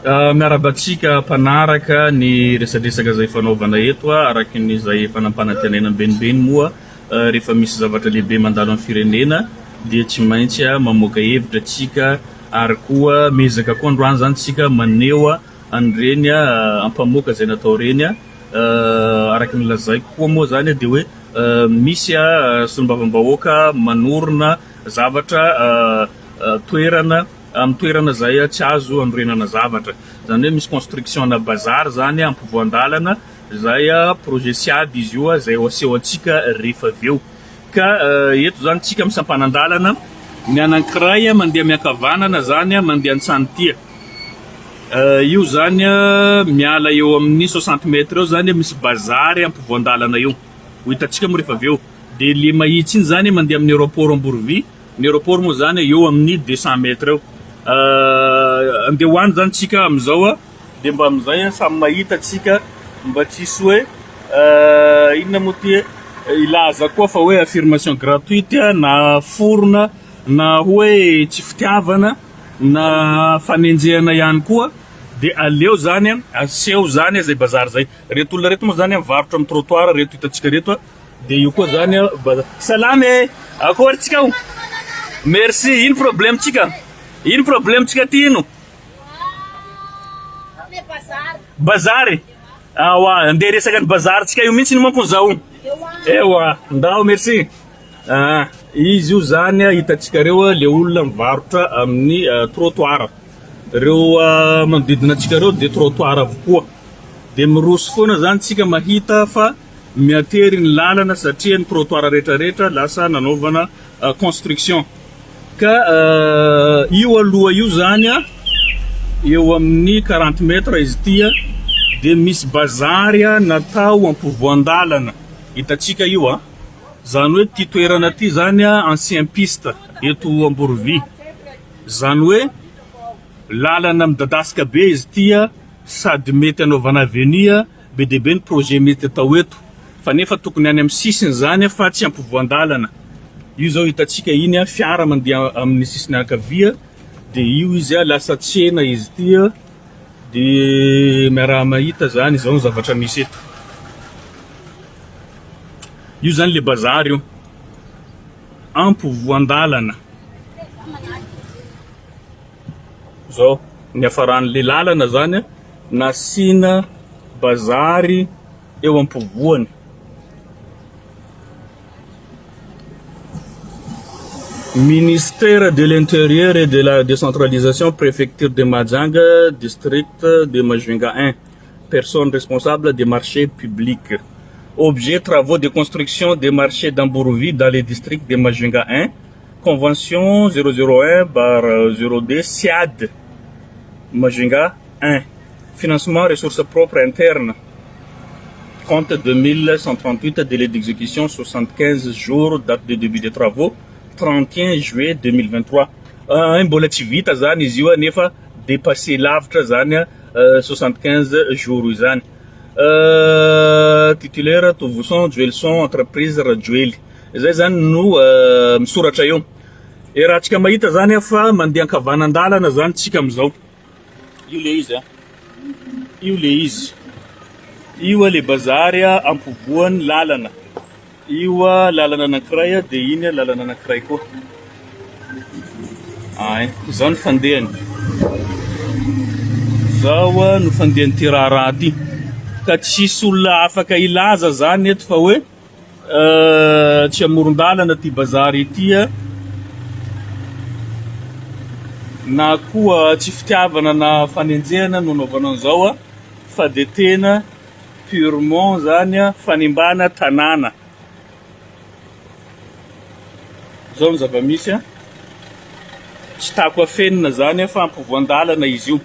Miarahaba antsika mpanaraka ny resadresaka izay fanaovana eto araka ny izay efa nampanantenaina ambenibeny moa rehefa misy zavatra lehibe mandalo amin'ny firenena dia tsy maintsy mamoaka hevitra tsika ary koa miezaka koa androany zany tsika maneho an'ireny ampamoaka izay natao ireny araka ny lazaiko koa moa zany dia hoe misy solombavambahoaka manorina zavatra toerana amin'ny toerana izay tsy azo anorenana zavatra. Izany hoe misy construction ana bazary izany ampovoan-dalana izay projet SIAD izy io izay ho aseho antsika rehefa avy eo. Ka eto izany tsika misampanan-dalana, ny anankiray mandeha miankavanana izany mandeha Antsanitia. Io izany miala eo amin'ny 60 mètres eo izany misy bazary ampovoan-dalana eo. Ho hitantsika moa rehefa avy eo. Dia le mahitsy iny izany mandeha amin'ny aéroport Amborovy. Ny aéroport moa zany eo amin'ny 200 mètres eo. Andeha ho any zany tsika amin'izao dia mba amin'izay samy mahita tsika mba tsisy hoe inona moa ty hilaza koa fa hoe affirmation gratuite na forona na hoe tsy fitiavana na fanenjehana ihany koa dia aleo zany aseho zany izay bazary izay. Reto olona reto moa zany mivarotra amin'ny trottoir reto hitantsika reto. Dia io koa zany a. Salama e! Akory tsika o? Merci, ino problème tsika? Ino problème tsika ty ino? Bazary. Awa, andeha resaka ny bazary tsika io mihitsy ny manko zaho. Ewa, ndao merci. Ah, izy io zany hitantsika reo le olona mivarotra amin'ny ah, trottoir. Reo ah, manodidina antsika reo dia trottoir avokoa. Dia miroso foana zany tsika mahita fa Mihatery ny lalana satria ny trottoir rehetra rehetra lasa nanaovana construction. Ka io aloha io zany a, eo amin'ny 40 mètres izy ity a, dia misy bazary natao ampovoan-dalana. Hitantsika io a. Zany hoe ity toerana ity zany a ancien piste eto Amborovy. Zany hoe lalana midadasika be izy ity a, sady mety anaovana avenue. Be dia be ny projet mety atao eto fa nefa tokony any amin'ny sisiny izany fa tsy ampovoan-dalana. Io izao hitantsika iny fiara mandeha amin'ny sisiny ankavia dia io izy lasa tsena izy ity dia miaraha-mahita izany izao ny zavatra misy eto. Io izany le bazary io ampovoan-dalana. Zao niafaran'le lalana zany nasiana bazary eo ampovoany. Ministère de l'Intérieur et de la Décentralisation, Préfecture de Mahajanga, District de Majunga 1. Personne responsable des marchés publics. Objet travaux de construction des marchés d'Amborovy dans les districts de Majunga 1. Convention 001 barre 02 SIAD Majunga 1. Financement ressources propres internes. Compte 2138, délai d'exécution 75 jours, date de début des travaux 31 juillet 2023. Ah, mbola tsy vita zany izy io nefa dépassé lavitra zany 75 jours izany. Euh, titulaire Tovoson Joelson entreprise Rajoely. Izay zany no misoratra eo. E raha tsika mahita zany fa mandeha ankavanan-dalana zany tsika amizao. Io le izy a. Io le izy. Io le bazary ampovoan'ny lalana. Io lalana anankiray dia iny lalana anankiray koa. Ay, izao ny fandehany. Izao no fandehan'ity raharaha ity. Ka tsisy olona afaka hilaza zany eto fa hoe Tsy amoron-dalana ity bazary ity na koa tsy fitiavana na fanenjehana no anaovana an'izao fa dia tena purement zany fanimbana tanàna. Zao ny zava-misy tsy tako afenina zany fa ampovoan-dalana izy io.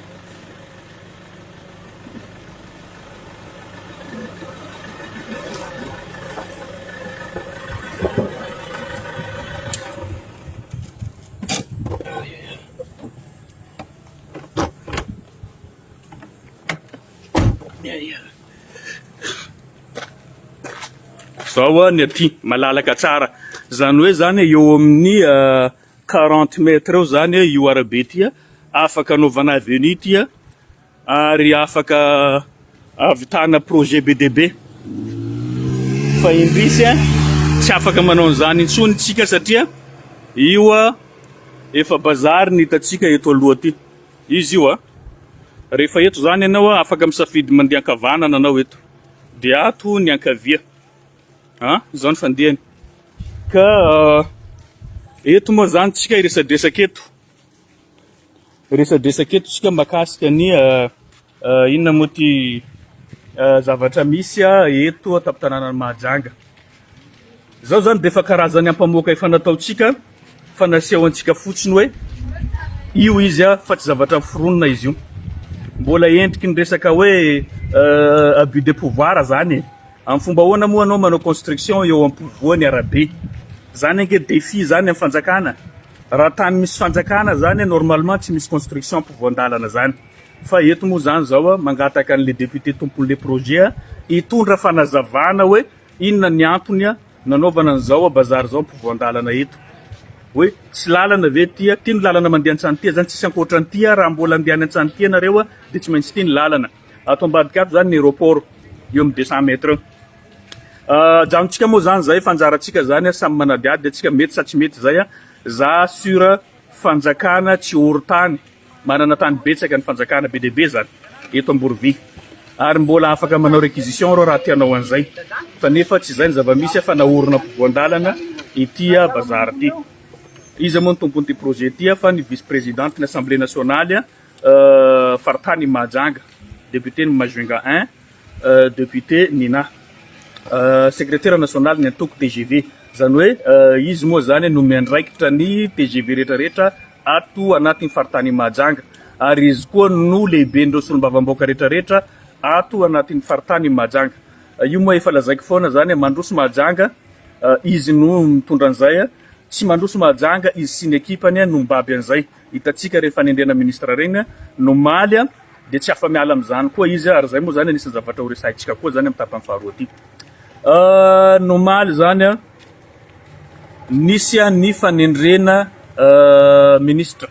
Zao ny aty malalaka tsara, zany hoe zany eo amin'ny 40 mètres eo zany io arabe ity, afaka anaovana avenue ity. ary afaka ahavitana projet be dia be. Fa indrisy tsy afaka manao an'izany intsony tsika satria io efa bazary ny hitantsika eto aloha aty. Izy io a. Rehefa eto zany ianao afaka misafidy mandeha ankavanana anao eto. Dia ato ny ankavia. A, izao ny fandehany. Ka eto moa zany tsika hiresadresaka eto. Resadresaka eto tsika mahakasika ny inona moa ty zavatra misy eto an-tampon-tanànan'i Mahajanga. Izao zany dia efa karazan'ny ampamoaka efa nataontsika fa naseho antsika fotsiny hoe io izy fa tsy zavatra noforonina izy io. Mbola endriky ny resaka hoe abus de pouvoir zany e. Amin'ny fomba ahoana moa anao manao construction eo ampovoan'ny arabe? Zany ange défi zany amin'ny fanjakana. Raha tany misy fanjakana zany normalement tsy misy construction ampovoan-dalana zany. Fa eto moa zany zao mangataka an'le député tompon'le projet hitondra fanazavana hoe inona ny antony nanaovana an'izao bazary zao ampovoan-dalana eto. Hoe tsy lalana ve ty? Ty no lalana mandeha Antsanitia zany tsisy ankoatran'ity raha mbola andeha any Antsanitia nareo dia tsy maintsy ty ny lalana. Ato ambadika ato zany ny aéroport eo amin'ny 200 mètres eo. Ajanontsika moa zany zay fa anjarantsika zany samy manadihady antsika mety sa tsy mety zay. Za sur fanjakana tsy ory tany, manana tany betsaka ny fanjakana be dia be zany eto Amborovy. Ary mbola afaka manao réquisition reo raha te hanao an'izay. Fa nefa tsy izay ny zava-misy fa naorina ampovoan-dalana ity bazary ity. Iza moa ny tompon'ity projet ity fa ny vice présidente ny assemblée nationale faritany Mahajanga, député ny Majunga un, député Nina, sekretera nasionaly ny antoko tgv, izany hoe izy moa izany no miandraikitra ny tgv rehetrarehetra ato anatin'ny faritany Mahajanga ary izy koa no lehiben'ireo solombavambahoaka rehetrarehetra ato anatin'ny faritany Mahajanga. Io moa efa lazaiko foana izany, mandroso Mahajanga, izy no mitondra an'izay, tsy mandroso Mahajanga izy sy ny ekipany no mibaby an'izay. Hitantsika ireny fanendrena ministre ireny nomaly dia tsy afa-miala amin'izany koa izy ary izay moa izany anisan'ny zavatra ho resahintsika koa izany amin'ny tapany faharoa ity. Nomaly izany nisy ny fanendrena ministre.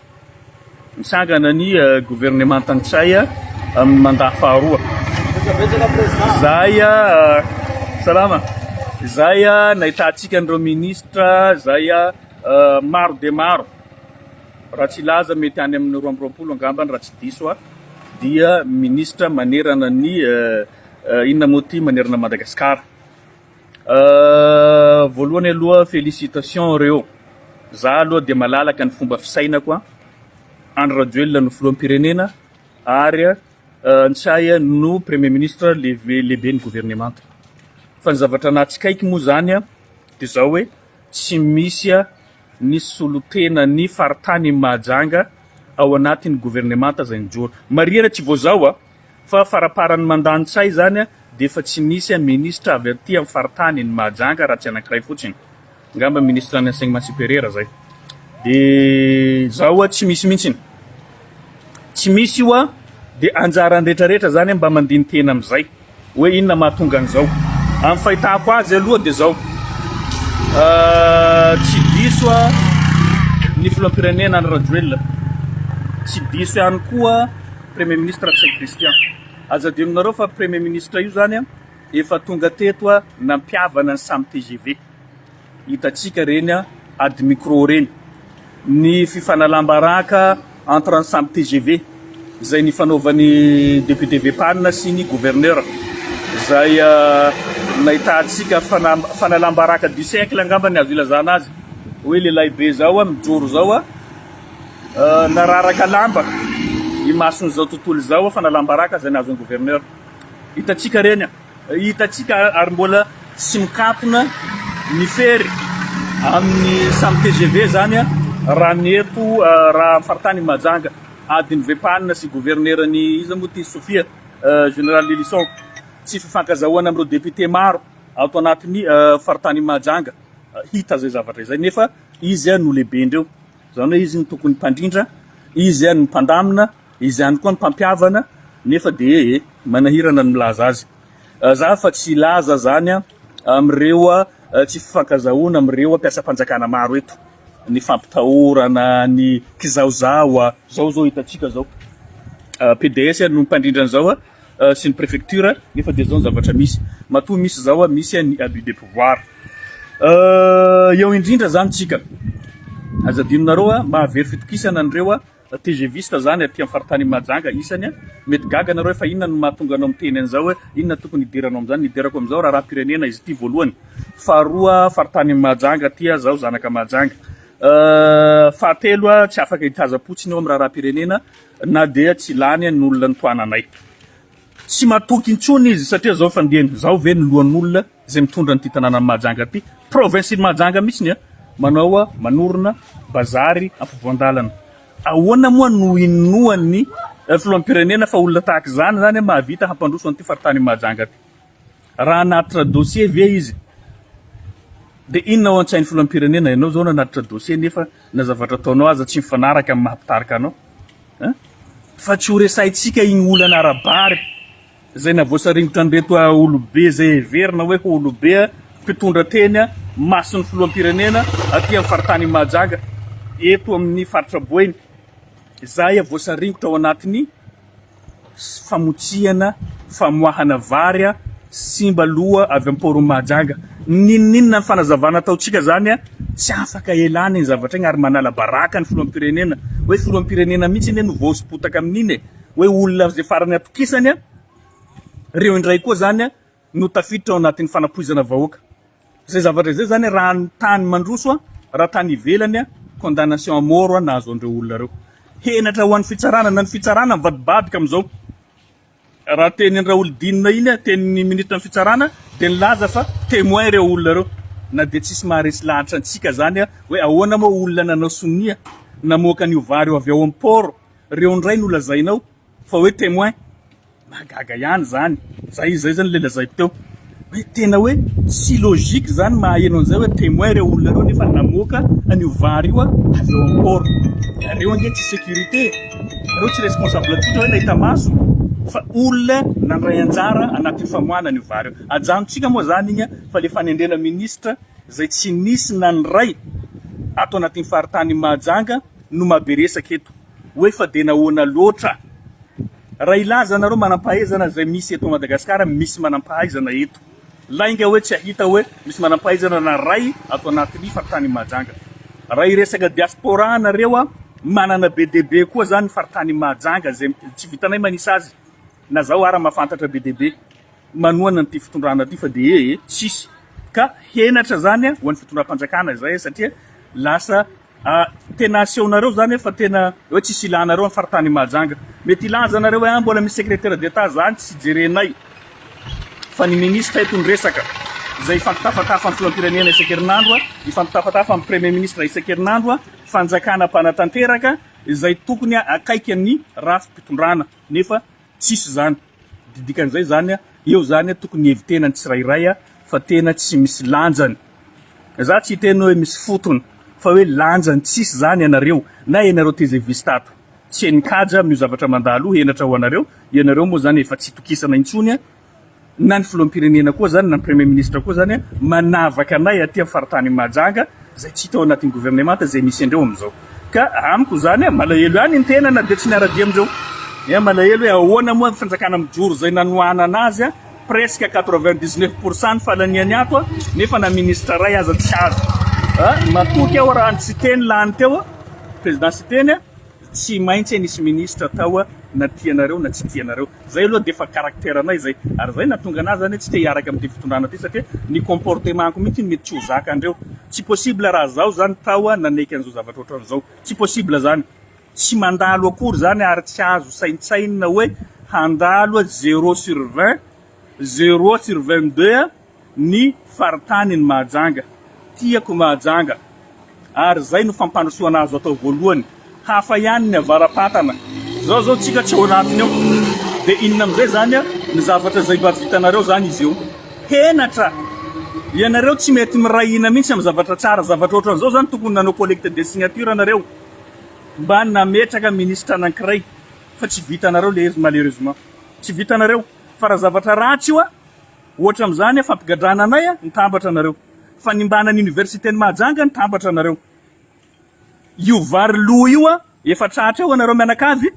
Nitsangana ny governemanta Ntsay amin'ny mandat faharoa. Izay salama. Izay nahitantsika an'ireo ministre izay maro dia maro. Raha tsy hilaza mety any amin'ny 22 angambany raha tsy diso aho dia minisitra manerana ny inona moa ity manerana Madagasikara. Voalohany aloha félicitation reo. Za aloha dia malalaka ny fomba fisainako a. Andry Rajoelina no filoham-pirenena ary Ntsay no premier ministre lehiben'ny governemanta. Fa ny zavatra nahatsikaiky moa zany dia zao hoe tsy misy ny solontenan'ny faritanin'i Mahajanga ao anatin'ny governemanta izay nijoro. Marihana tsy vao izao fa faraparan'ny mandat Ntsay izany dia efa tsy nisy minisitra avy aty amin'ny faritanin'i Mahajanga raha tsy anankiray fotsiny. Angamba ministre ny enseignement supérieur izay. Dia izao tsy misy mihitsy. Tsy misy io dia anjaran'ny rehetrarehetra izany mba mandini-tena amin'izay. Hoe inona mahatonga an'izao? Amin'ny fahitako azy aloha dia izao, tsy diso ny filoham-pirenena Andry Rajoelina, tsy diso ihany koa Premier ministre Ntsay Christian. Aza adinonareo fa Premier ministre io izany efa tonga teto nampihavana ny samy tgv. Hitantsika ireny ady micro ireny, ny fifanalam-baraka entre ny samy tgv izay nifanaovan'ny député Vepana sy ny gouverneur izay nahitantsika fanalam-baraka du siècle angamba ny azo ilazana azy hoe lehilahy be izao mijoro izao nararaka lamba imason'izao tontolo izao fanalam-baraka izay nahazo ny gouverneur. Hitantsika ireny. Hitantsika ary mbola tsy mikatona ny fery amin'ny samy tgv zany raha ny eto raha amin'ny faritany Mahajanga adin'ny Vepana sy governeran'i iza moa ty Sofia Général Lylison tsy fifankazahoana amin'ireo député maro ato anatin'ny faritany Mahajanga hita izay zavatra izay nefa izy no lehibe-ndreo zany hoe izy no tokony mpandrindra izy no mpandamina Izy ihany koa ny mpampihavana nefa dia ee manahirana ny milaza azy. Za fa tsy hilaza zany amin'ireo tsy fifankazahoana amin'ireo mpiasam-panjakana maro eto. Ny fampitahorana, ny kizahozaho, zao zao hitantsika zao. PDS no mpandrindra an'izao sy ny préfecture nefa dia izao ny zavatra misy. Matoa misy izao misy ny abus de pouvoir. Eo indrindra zany tsika. Aza adinonareo mahavery fitokisana an'ireo TGViste zany aty amin'ny faritany Mahajanga isany. Mety gaga nareo fa inona no mahatonga anao miteny an'izao hoe inona tokony hidiranao amin'izany. Ny hidirako amin'izao raharaham-pirenena izy ity voalohany. Faharoa faritany Mahajanga aty zaho zanaka Mahajanga. Fahatelo tsy afaka hitazam-potsiny eo amin'ny raharaham-pirenena na dia tsy lany ny olona nitohananay. Tsy matoky intsony izy satria zao fandehany, zaho ve ny lohan'olona izay mitondra an'ity tanànan'i Mahajanga ity, province-n'i Mahajanga mihitsiny a, manao manorina bazary ampovoan-dalana. Ahoana moa no inoan'ny filoham-pirenena fa olona tahaka izany zany mahavita hampandroso an'ity faritanin'i Mahajanga ity? Raha hanatitra dossier ve izy dia inona ao an-tsain'ny filoham-pirenena? Ianao zao nanatitra dossier nefa na zavatra ataonao aza tsy mifanaraka amin'ny maha mpitarika anao. Hein? Fa tsy ho resahintsika iny olana ara-bary izay navoasaringotra an'ireto olobe izay heverina hoe ho olobe mpitondra teny mason'ny filoham-pirenena aty amin'ny faritanin'i Mahajanga eto amin'ny faritra Boeny izay voasaringotra ao anatin'ny famotsiana, famoahana vary simba loha avy amin'ny port Mahajanga. N'inon'inona ny fanazavana ataontsika izany, tsy afaka elana iny zavatra iny ary manala baraka ny filoham-pirenena. Hoe filoham-pirenena mihitsy anie no voahoso-potaka amin'iny e! Hoe olona izay farany atokisany, ireo indray koa izany no tafiditra ao anatin'ny fanapoizana vahoaka. Izay zavatra izay izany raha ny tany mandroso, raha tany ivelany, condamnation à mort nahazo an'ireo olona ireo. Henatra ho an'ny fitsarana, na ny fitsarana mivadibadika amin'izao. Raha teny an-dRaholidinina iny, tenin'ny minisitry ny fitsarana, dia nilaza fa témoin ireo olona ireo. Na dia tsisy maharesy lahatra antsika izany hoe ahoana moa olona nanao sonia namoaka an'io vary io avy ao amin'ny port, ireo indray no lazainao fa hoe témoin. Mahagaga ihany izany. Zay zay zany ilay lazaiko teo. Hoe tena hoe tsy logique izany maheno an'izay hoe témoin ireo olona ireo nefa namoaka an'io vary io avy eo amin'ny port. Ireo ange tsy sécurité. Ireo tsy responsable tsotra hoe nahita maso fa olona nandray anjara anatin'ny famoahana an'io vary io. Ajanontsika moa izany iny fa ilay fanendrena ministre izay tsy nisy na ny iray ato anatin'ny faritanin'i Mahajanga no maha be resaka eto. Hoe fa dia nahoana loatra? Raha hilaza anareo manampahaizana izay misy eto Madagasikara, misy manampahaizana eto. Lainga hoe tsy hahita hoe misy manampahaizana na ray ato anatin'ny faritanin'i Mahajanga. Raha hiresaka diaspora nareo, manana be dia be koa zany ny faritanin'i Mahajanga izay tsy vitanay manisa azy. Na zaho ara mahafantatra be dia be manohana an'ity fitondrana ity fa dia ee tsisy. Ka henatra zany ho an'ny fitondram-panjakana izay satria lasa Tena asehonareo zany fa tena hoe tsisy ilanareo ny faritany Mahajanga. Mety hilaza nareo hoe ah mbola misy secrétaire d'Etat zany tsy jerenay fa ny ministre eto ny resaka izay hifampitafatafa amin'ny filoham-pirenena isan-kerinandro, hifampitafatafa amin'ny premier ministre isan-kerinandro, fanjakana mpanatanteraka izay tokony akaiky ny rafi-pitondrana nefa Tsisy zany. De dikan'izay zany eo zany tokony hevitena ny tsirairay fa tena tsy misy lanjany. Za tsy hiteny hoe misy fotony fa hoe lanjany tsisy zany ianareo na ianareo tezeviste ato. Tsy henin-kaja amin'io zavatra mandalo io, henatra ho anareo, ianareo moa zany efa tsy itokisana intsony. na ny filoham-pirenena koa zany na ny premier ministre koa zany manavaka anay aty amin'ny faritany Mahajanga izay tsy hita ao anatin'ny governemanta izay misy andreo amin'izao ka amiko zany malahelo ihany ny tena na dia tsy niara-dia amindreo ya malahelo hoe ahoana moa ny fanjakana mijoro izay nanohanana azy presque 99 pour cent ny falaniany ato nefa na ministre ray aza tsy azo matoky aho raha ny Siteny lany teo président Siteny Tsy maintsy nisy ministre tao na tianareo na tsy tianareo. Zay aloha dia efa caractère anay zay. Ary zay nahatonga anah zany hoe tsy te hiaraka amin'ity fitondrana ity satria ny comportement-ko mihitsy mety tsy ho zakandreo. Tsy possible raha zaho zany tao naneky an'izao zavatra ohatran'izao. Tsy possible zany. Tsy mandalo akory zany ary tsy azo saintsainina hoe handalo zéro sur 20, zéro sur 22 ny faritanin' Mahajanga. Tiako Mahajanga ary zay no fampandrosoana azo atao voalohany. Hafa ihany ny avara-patana. Zao zao tsika tsy ao anatiny ao. De inona amizay zany ny zavatra zay mba vitanareo zany izy eo. Henatra! Ianareo tsy mety miray hina mihitsy amin'ny zavatra tsara. Zavatra ohatran'izao zany tokony nanao collecte de signature nareo mba nametraka ministre anankiray fa tsy vitanareo le izy malheureusement. Tsy vitanareo. Fa raha zavatra ratsy io a! Ohatra amin'izany, fampigadrana anay nitambatra anareo. Fanimbana ny université-n'i Mahajanga nitambatra anareo. Io vary lo io efa tratra eo anareo mianakavy.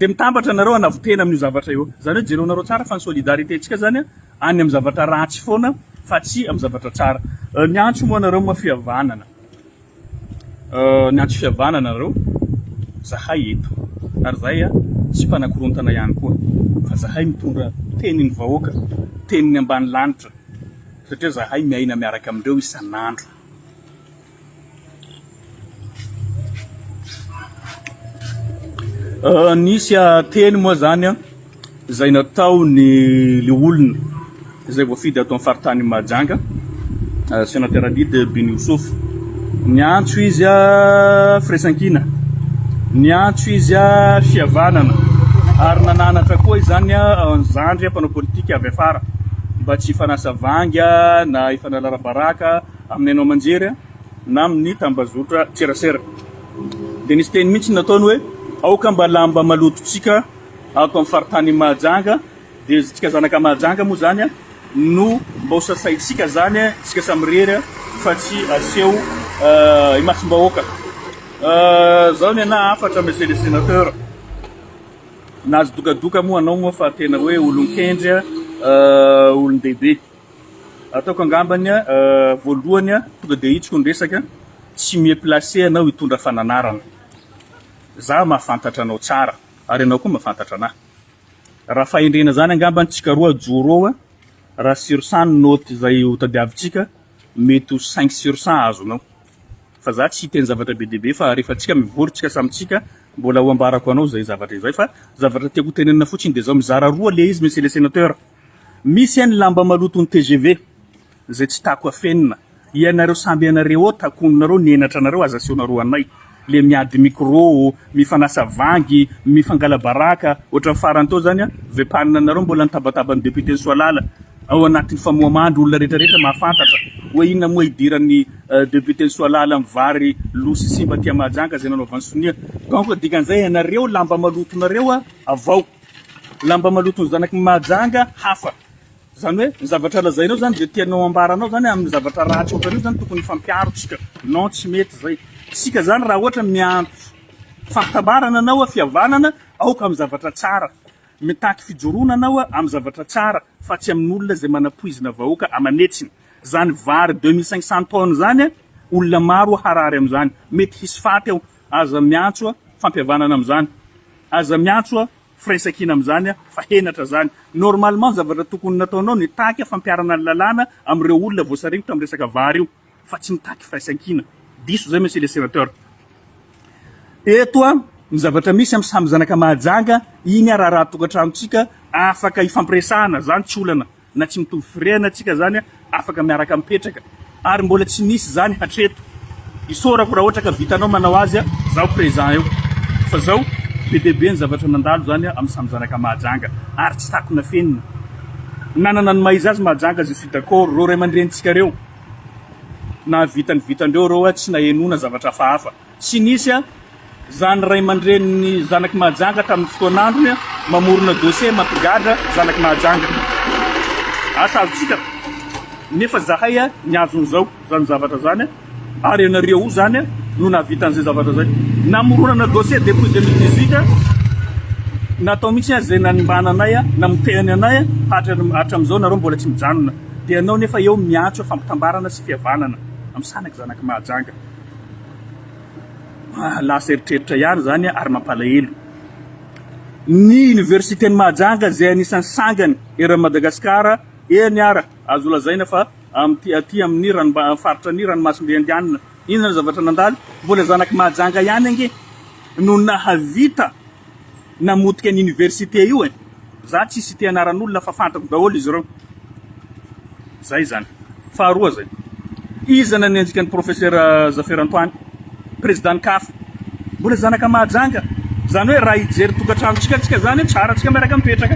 Dia mitambatra nareo hanavo-tena amin'io zavatra io. Izany hoe jereonareo tsara fa ny solidarité-ntsika izany any amin'ny zavatra ratsy foana fa tsy amin'ny zavatra tsara. Niantso moa nareo moa fihavanana. Niantso fihavanana nareo, zahay eto. Ary zahay tsy mpanakorontana ihany koa fa zahay mitondra tenin'ny vahoaka, tenin'ny ambany lanitra satria zahay miaina miaraka amindreo isan'andro. Nisy teny moa zany izay nataon'ny le olona izay voafidy ato amin'ny faritany Mahajanga, Sénateur Alide Bin Youssouf. Niantso izy firaisankina, niantso izy fihavanana ary nananatra koa izany ny zandry mpanao politika avy afara mba tsy hifanasa vangy na hifanala baraka amin'ny haino aman-jery na amin'ny tambazotra tserasera. Dia nisy teny mihitsy nataony hoe aoka mba lamba malotontsika ato amin'ny faritanin'i Mahajanga, dia isika zanaka Mahajanga moa izany no mba ho sasaintsika izany isika samirery fa tsy aseho imasom-bahoaka. Izao ny anà hafatra monsieur le sénateur, nahazo dokadoka moa anao moa fa tena hoe olon-kendry, olon-dehibe. Ataoko angambany voalohany tonga dia hitsiko ny resaka, tsy mieux placé anao hitondra fananarana. Za mahafantatra anao tsara ary ianao koa mahafantatra anah. Raha fahendrena zany angambany tsika roa ajoro eo, raha sur 100 ny note izay ho tadiavintsika, mety ho cinq sur 100 azonao. Fa za tsy hiteny zavatra be dia be fa rehefa tsika mivory tsika samy tsika mbola ho ambarako anao izay zavatra izay fa zavatra tiako ho tenenina fotsiny dia zao, mizara roa le izy monsieur le sénateur. Misy any lamba maloton'ny tgv izay tsy tako afenina. Ianareo samby ianareo ao takononareo ny henatra anareo aza asehonareo anay. Le miady micro, mifanasa vangy, mifangala baraka, ohatran'ny farany teo zany vepanina anareo mbola nitabataba ny député ny Soalala ao anatin'ny famohamandry olona rehetra rehetra mahafantatra hoe inona moa idiran'ny député ny Soalala amin'ny vary lo sy simba aty Mahajanga izay nanaovany sonia. Donc dikan'izay ianareo lamba malotonareo avao. Lamba maloton'ny zanaky ny Mahajanga hafa. Izany hoe ny zavatra lazainao izany dia tianao ambaranao izany amin'ny zavatra ratsy ohatran'io izany tokony hifampiaro tsika. Non tsy mety izay. Tsika izany raha ohatra miantso fampitambarana anao fihavanana aoka amin'ny zavatra tsara. Mitaky fijoroana anao amin'ny zavatra tsara fa tsy amin'olona izay manapoizina vahoaka aman'hetsiny. Izany vary 2500 tonnes izany olona maro harary amin'izany. Mety hisy faty ao. Aza miantso fampihavanana amin'izany. Aza miantso firaisankina amin'izany fa henatra zany. Normalement zavatra tokony nataonao nitaky fampiharana ny lalàna amin'ireo olona voasaringotra amin'ny resaka vary io fa tsy mitaky firaisankina. Diso zay monsieur le sénateur. Eto ny zavatra misy amin'ny samy zanaka Mahajanga iny raharaha tokantranontsika afaka ifampiresahana zany tsy olana. na tsy mitovy firehana tsika zany afaka miaraka mipetraka ary mbola tsy nisy zany hatreto isaorako raha ohatra ka vitanao manao azy zaho présent eo fa zao be dia be ny zavatra nandalo zany amin'ny samy zanaka Mahajanga ary tsy takona fenina nanana ny maha izy azy Mahajanga je suis d'accord reo ray aman-drenintsika reo nahavita ny vitandreo reo tsy nahenoana zavatra hafahafa Tsy nisy a! Zany ray aman-drenin'ny zanak'i Mahajanga tamin'ny fotoan'androny a! Mamorona dossier mampigadra zanak'i Mahajanga. Asa azontsika? Nefa zahay a ny azon'izao zany zavatra zany a! Ary ianareo o zany a no nahavita an'izay zavatra zay. Namoronana dossier depuis 2018 a! Natao mihitsy a zay nanimbana anay a, namotehany anay a, hatramin'izao nareo mbola tsy mijanona. Dia ianao nefa eo miantso fampitambarana sy fihavanana amin'ny sanaky zanak'i Mahajanga. Lasa eritreritra ihany izany ary mampalahelo. Ny Université-n'i Mahajanga izay anisan'ny sangany eran'i Madagasikara, eny ara, azo lazaina fa amin'ity aty amin'ny rano faritra ny ranomasimbe Indianina. Inona ny zavatra nandalo? Mbola zanak'i Mahajanga ihany ange no nahavita namotika ny université io e! Za tsy citer anaran'olona fa fantako daholo izy ireo. Zay zany. Faharoa zay. Iza nanenjika ny professeur Zafera Antoine, président ny CAF? Mbola zanaka Mahajanga. Zany hoe raha hijery tokantranontsika tsika zany, tsara tsika miaraka mipetraka.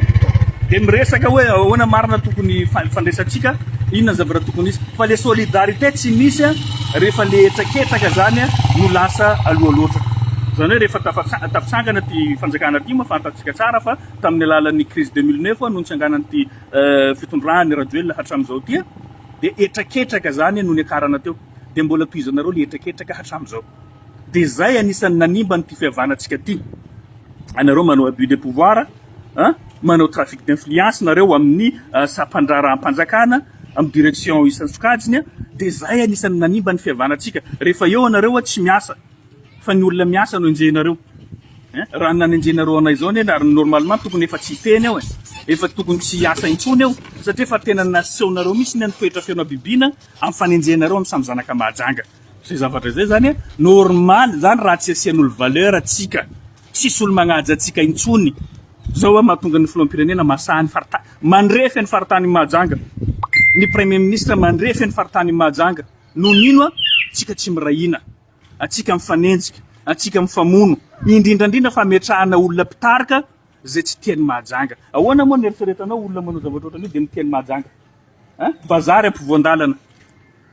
Dia miresaka hoe ahoana marina tokony fandraisantsika, inona ny zavatra tokony hisy. Fa le solidarité tsy misy rehefa le hetraketraka zany no lasa aloha loatra. Zany hoe rehefa tafitsangana ty fanjakana ty moa fantatsika tsara fa tamin'ny alalan'ny crise 2009 no nitsanganan'ity fitondran'i Rajoelina hatramin'izao ty dia hetraketraka zany no niakarana teo. Dia mbola tohizanareo le hetraketraka hatramin'izao. Dia zay anisan'ny nanimba an'ity fihavanantsika ty. Anareo manao abus de pouvoir an, manao trafic d'influence nareo amin'ny sampandraharaham-panjakana, amin'ny direction isan-tsokajiny an, dia zay anisan'ny nanimba ny fihavanantsika. Rehefa eo anareo tsy miasa fa ny olona miasa no enjehinareo. Hein, raha ny nanenjehinareo anay zao anie ary normalement tokony efa tsy hiteny aho e, efa tokony tsy hiasa intsony aho satria efa tena nasehonareo mihitsy ny toetra feno habibiana amin'ny fanenjehinareo amin'ny samy zanaka Mahajanga. Zay zavatra zay zany normal zany raha tsy asian'olo valeur tsika, tsisy olo magnaja antsika intsony, zao a mahatonga ny filoham-pirenena masaha ny faritany, mandrefy ny faritany Mahajanga, ny premier ministre mandrefy ny faritany Mahajanga, noho ny ino a, tsika tsy miray hina, atsika mifanenjika, atsika mifamono, indrindra indrindra fametrahana olona mpitarika zay tsy tia ny Mahajanga, ahoana moa ny eritreretanao olona manao zavatra ohatran'io dia mitia ny Mahajanga? Hein? Bazary ampovoan-dalana.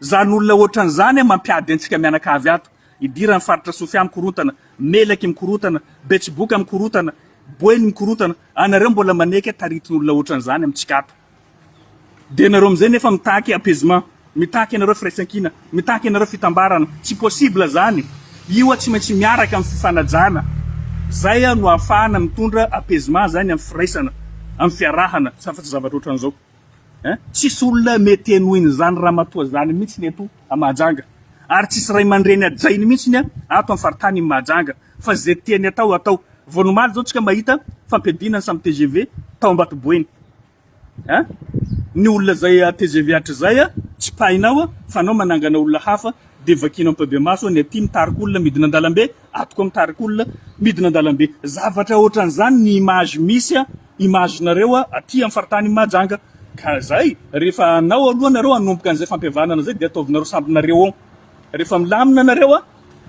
Zany olona ohatran'izany mampiady antsika mianakavy ato. Idiran'ny faritra Sofia mikorontana, Melaky mikorontana, Betsiboka mikorontana, Boeny mikorontana. Anareo mbola maneky taritin'olona ohatran'izany amintsika ato. Dia nareo amin'izay nefa mitaky apaisement, mitaky anareo firaisankina, mitaky anareo fitambarana. Tsy possible zany. Io tsy maintsy miaraka amin'ny fifanajana. Zay no ahafahana mitondra apaisement zany amin'ny firaisana, amin'ny fiarahana, fa tsy zavatra ohatran'izao. Hein? Tsisy olona mety henoin'izany ramatoa zany mihitsy ny eto a Mahajanga. Ary tsisy ray aman-dreny hajainy mihitsy ny ato amin'ny faritany Mahajanga. Fa ze tiany atao atao. Vao nomaly zao tsika mahita fampiadiana ny samy tgv tao Ambatoboeny. Hein? Ny olona zay tgv hatrizay tsipahinao fa anao manangana olona hafa dia vakianao ampahibemaso ny aty mitarika olona midina an-dalambe, ato koa mitarika olona midina an-dalambe. Zavatra ohatran'izany ny image misy image nareo aty amin'ny faritany Mahajanga. Ka zay, rehefa hanao aloha nareo hanomboka an'izay fampihavanana zay dia ataovinareo sambinareo ao. Rehefa milamina nareo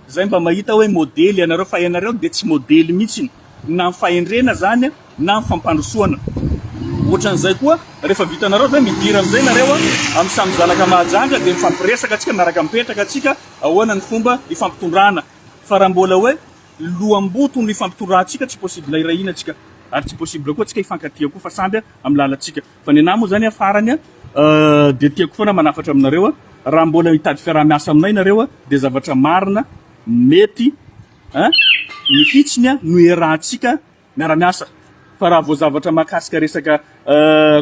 zay mba mahita hoe modely ianareo fa ianareo dia tsy modely mihitsy na amin'ny fahendrena zany na amin'ny fampandrosoana. Ohatran'izay koa rehefa vitanareo zay midira amin'izay nareo amin'ny samy zanaka Mahajanga dia mifampiresaka tsika miaraka mipetraka tsika ahoana ny fomba hifampitondrana fa raha mbola hoe loham-boto no ifampitondrantsika tsy possible hiray hina tsika ary tsy possible koa tsika hifankatia koa fa samby amin'ny lalantsika fa ny anahy moa zany farany dia tiako foana manafatra aminareo raha mbola hitady fiaraha-miasa aminay nareo dia zavatra marina mety mihitsiny no iarahantsika miara-miasa fa raha vao zavatra mahakasika resaka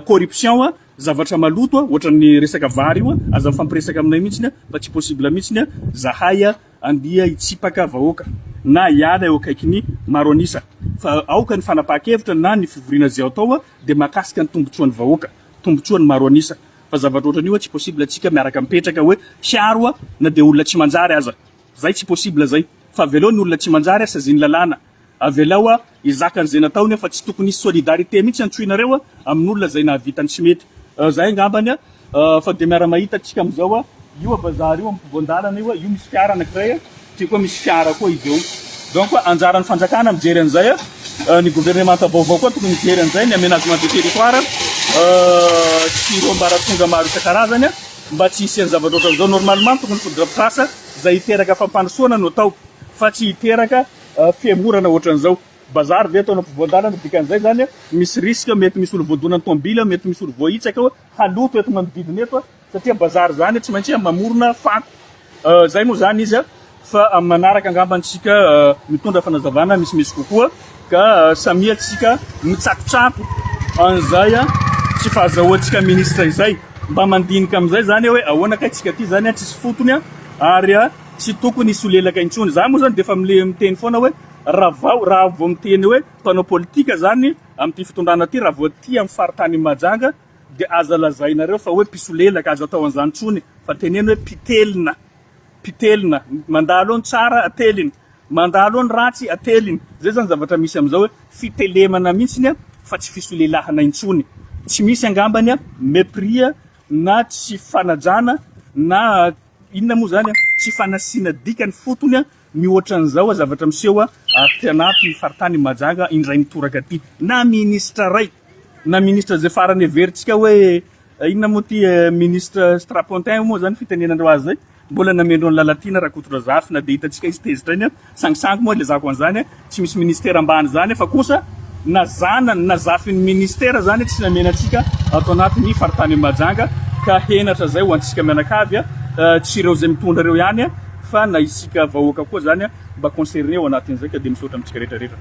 corruption zavatra maloto ohatran'ny resaka vary io aza mifampiresaka aminay mihitsiny fa tsy possible mihitsiny zahay andeha hitsipaka vahoaka na hiala eo akaikin'ny maro an'isa fa aoka ny fanapahan-kevitra na ny fivoriana izay atao dia mahakasika ny tombotsoan'ny vahoaka, tombotsoan'ny maro an'isa fa zavatra ohatran'io tsy possible antsika miaraka mipetraka hoe hiaro na dia olona tsy manjary aza, zay tsy possible zay fa avelao ny olona tsy manjary sazian'ny lalàna. Avelao aho hizaka an'izay nataony fa tsy tokony hisy solidarité mihitsy antsoinareo amin'olona izay nahavita ny tsy mety. Zay angambany fa dia miara-mahita tsika amin'izao io bazary io ampovoan-dalana io, io misy fiara anankiray, ty koa misy fiara koa izy eo. Donc anjaran'ny fanjakana mijery an'izay, ny governemanta vaovao koa tokony mijery an'izay, ny aménagement du territoire sy ireo ambaratonga maro isan-karazany mba tsy hisian'ny zavatra ohatran'izao. Normalement tokony fotodrafitrasa izay hiteraka fampandrosoana no atao fa tsy hiteraka Fihemorana ohatran'izao. Bazary ve ataonao ampovoan-dalana dikan'izay zany misy risque mety misy olo voadonan'ny tomobile mety misy olo voahitsaka eo haloto eto manodidina eto satria bazary zany tsy maintsy mamorona fako zay moa zany izy fa amin'ny manaraka angamba antsika mitondra fanazavana misimisy kokoa ka samia tsika mitsakotsako an'izay tsy fahazahoantsika ministre izay mba mandinika amin'izay zany hoe ahoana kay tsika ty zany tsisy fotony ary Tsy tokony hisolelaka intsony. Za moa zany dia efa miteny foana hoe raha vao raha vao miteny hoe mpanao politika zany amin'ity fitondrana ity raha vao aty amin'ny faritanin'i Mahajanga dia aza lazainareo fa hoe mpisolelaka, aza atao an'izany intsony fa teneno hoe mpitelina, mpitelina, mandalo eo ny tsara ateliny, mandalo eo ny ratsy ateliny. Zay zany zavatra misy amin'izao hoe fitelemana mihitsiny fa tsy fisolelahana intsony. Tsy misy angambany mépris na tsy fanajana na Inona moa izany an? Tsy fanasiana dikany fotony an, mihoatra an'izao an zavatra miseho an aty anaty faritany Mahajanga indray mitoraka aty. Na ministra ray, na ministra izay farany heverintsika hoe inona moa ity ministre strapontin moa izany fitenenandreo azy izay, mbola namendro an'i Lalatiana Rakotondrazafy na dia hitantsika izy tezitra iny an. Sangisangy moa ilazako an'izany a, tsy misy ministera ambany izany fa kosa na zanany na zafin'ny ministera izany tsy namena antsika ato anatin'ny faritanin'i Mahajanga ka henatra izay ho antsika mianakavy a, tsy ireo izay mitondra ireo ihany fa na isika vahoaka koa izany mba concerné ao anatin'izay ka dia misaotra amintsika rehetra rehetra.